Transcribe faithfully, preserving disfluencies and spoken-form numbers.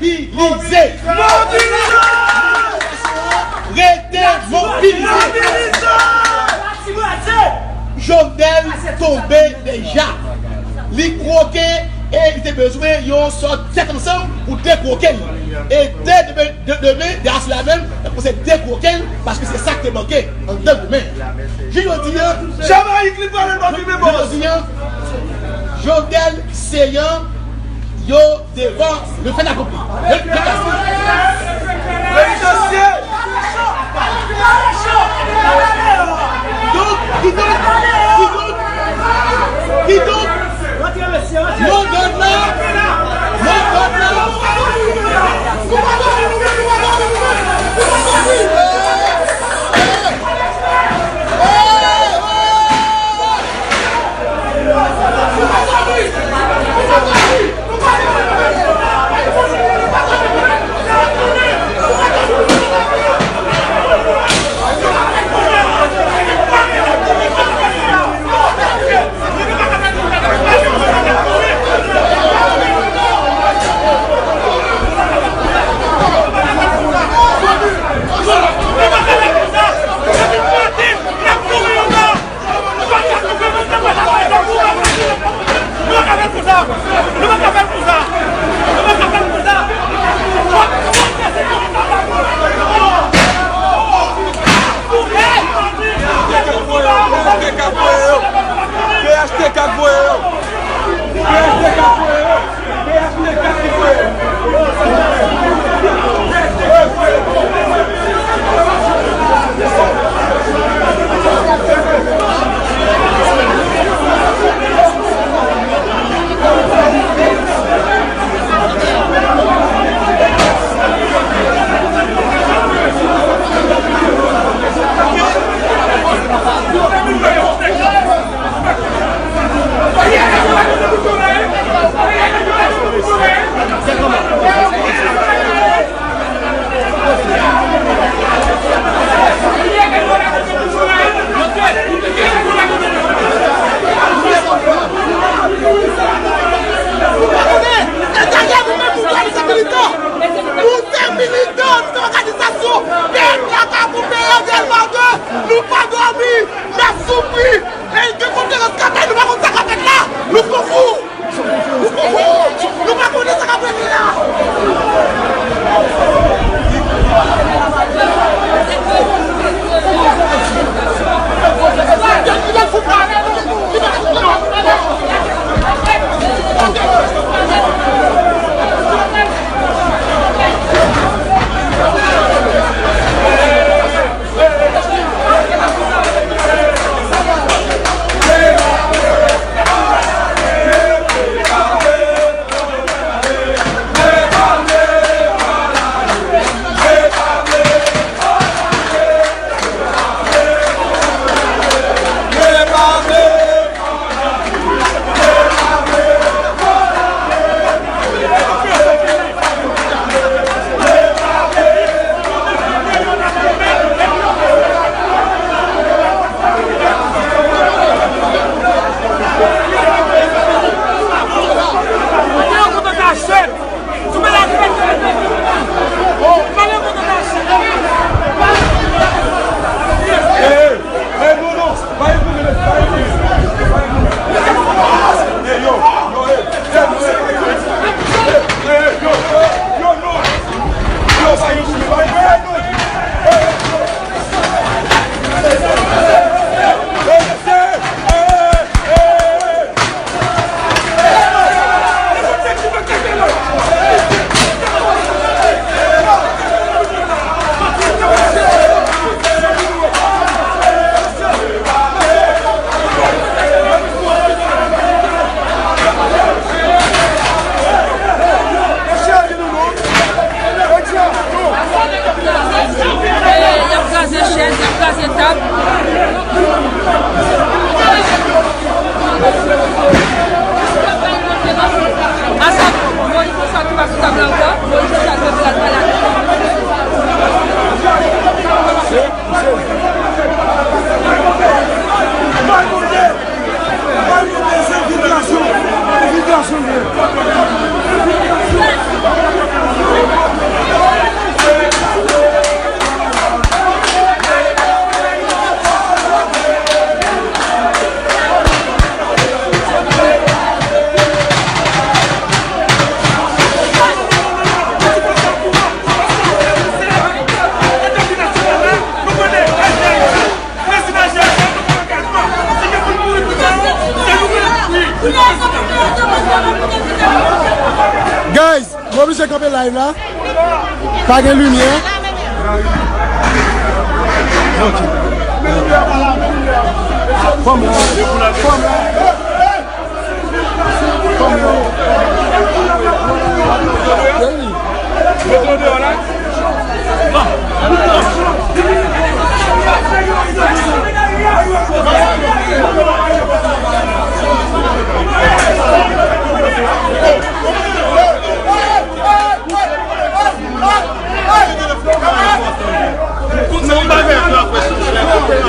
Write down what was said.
Mobilize! Mobilize! Rete mobilize! Jovenel tonbe deja. Li kwoke e li te bezwen yon sòt tèt ansanm pou dekwoke l. E dè demen, de, demen, de aswè a menm, l ap kòmanse dekwoke l, paske se sa k te manke anndan demen. Jodi a, Jamaique, li pale, l pa filme, bòs. Jodi a, Jovenel se yon yo devan le fait accompli. Le, le passé. Donk, kidonk, kidonk, kidonk, mo dòd la, mo dòd la. P H T K k voye yo. P H T K k voye yo. P H T K k voye yo. Nou se militan, nou se òganizasyon. P N K K pou P R D L pa de, nou pa dòmi, n ap soufri. E gen konferans k ap fèt, nou pa konn sa k ap fèt la. Nou konfou. Nou konfou. Nou pa konnen sa k ap rete la. Y ap kraze chèz, y ap kraze tab. Asa, Moyiz Josua ki pa sou tab la ankò. Moyiz Josua ki pa sou tab la. Infiltrasyon, infiltrasyon. Kanpe live la. Pa gen limyè. Ok. Fanm la. Fanm la. Fanm la. Hey.